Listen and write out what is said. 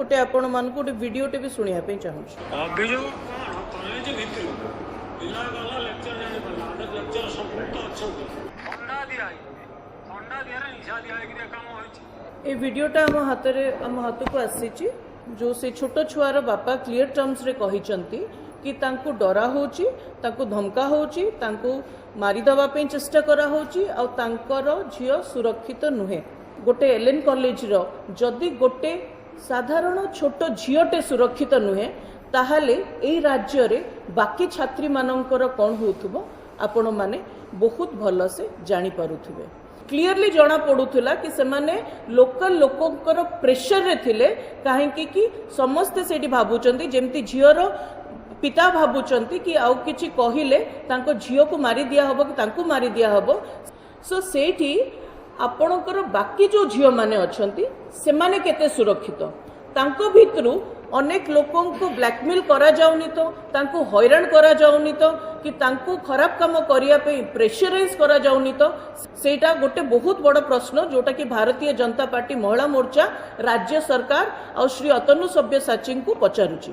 ଗୋଟେ ଆପଣମାନଙ୍କୁ ଗୋଟେ ଭିଡ଼ିଓଟେ ବି ଶୁଣିବା ପାଇଁ ଚାହୁଁଛି। ଅଭିଯୋଗ କ'ଣ? କଲେଜ ଭିତରୁ ପିଲା ଗଲା, ଲେକ୍ଚର ଜାଣିପାରିଲା, ଅନେକ ଲେକ୍ଚର ସମ୍ପୃକ୍ତ ଅଛନ୍ତି। ଥଣ୍ଡା ଦିଆ ହେଇକି, ଥଣ୍ଡା ଦିଆରେ ନିଶା ଦିଆ ହେଇକିରି ଏ କାମ ହୋଇଛି। ଏ ଭିଡ଼ିଓଟା ଆମ ହାତରେ, ଆମ ହାତକୁ ଆସିଛି, ଯେଉଁ ସେ ଛୋଟ ଛୁଆର ବାପା କ୍ଲିୟର ଟର୍ମସରେ କହିଛନ୍ତି କି ତାଙ୍କୁ ଡରା ହେଉଛି, ତାଙ୍କୁ ଧମକା ହେଉଛି, ତାଙ୍କୁ ମାରିଦେବା ପାଇଁ ଚେଷ୍ଟା କରାହେଉଛି ଆଉ ତାଙ୍କର ଝିଅ ସୁରକ୍ଷିତ ନୁହେଁ। ଗୋଟେ ଏଲ୍ଏନ୍ କଲେଜର ଯଦି ଗୋଟେ ସାଧାରଣ ଛୋଟ ଝିଅଟେ ସୁରକ୍ଷିତ ନୁହେଁ, ତାହେଲେ ଏଇ ରାଜ୍ୟରେ ବାକି ଛାତ୍ରୀମାନଙ୍କର କ'ଣ ହେଉଥିବ, ଆପଣମାନେ ବହୁତ ଭଲସେ ଜାଣିପାରୁଥିବେ। କ୍ଲିୟରଲି ଜଣା ପଡୁଥିଲା କି ସେମାନେ ଲୋକାଲ ଲୋକଙ୍କର ପ୍ରେସରରେ ଥିଲେ, କାହିଁକି କି ସମସ୍ତେ ସେଇଠି ଭାବୁଛନ୍ତି, ଯେମିତି ଝିଅର ପିତା ଭାବୁଛନ୍ତି କି ଆଉ କିଛି କହିଲେ ତାଙ୍କ ଝିଅକୁ ମାରି ଦିଆହବ କି ତାଙ୍କୁ ମାରି ଦିଆହବ। ସୋ ସେଇଠି ଆପଣଙ୍କର ବାକି ଯେଉଁ ଝିଅମାନେ ଅଛନ୍ତି, ସେମାନେ କେତେ ସୁରକ୍ଷିତ? ତାଙ୍କ ଭିତରୁ ଅନେକ ଲୋକଙ୍କୁ ବ୍ଲାକମେଲ କରାଯାଉନି ତ? ତାଙ୍କୁ ହଇରାଣ କରାଯାଉନି ତ? କି ତାଙ୍କୁ ଖରାପ କାମ କରିବା ପାଇଁ ପ୍ରେସରାଇଜ କରାଯାଉନି ତ? ସେଇଟା ଗୋଟେ ବହୁତ ବଡ଼ ପ୍ରଶ୍ନ, ଯୋଉଟାକି ଭାରତୀୟ ଜନତା ପାର୍ଟି ମହିଳା ମୋର୍ଚ୍ଚା ରାଜ୍ୟ ସରକାର ଆଉ ଶ୍ରୀ ଅତନୁ ସବ୍ୟସାଚୀଙ୍କୁ ପଚାରୁଛି।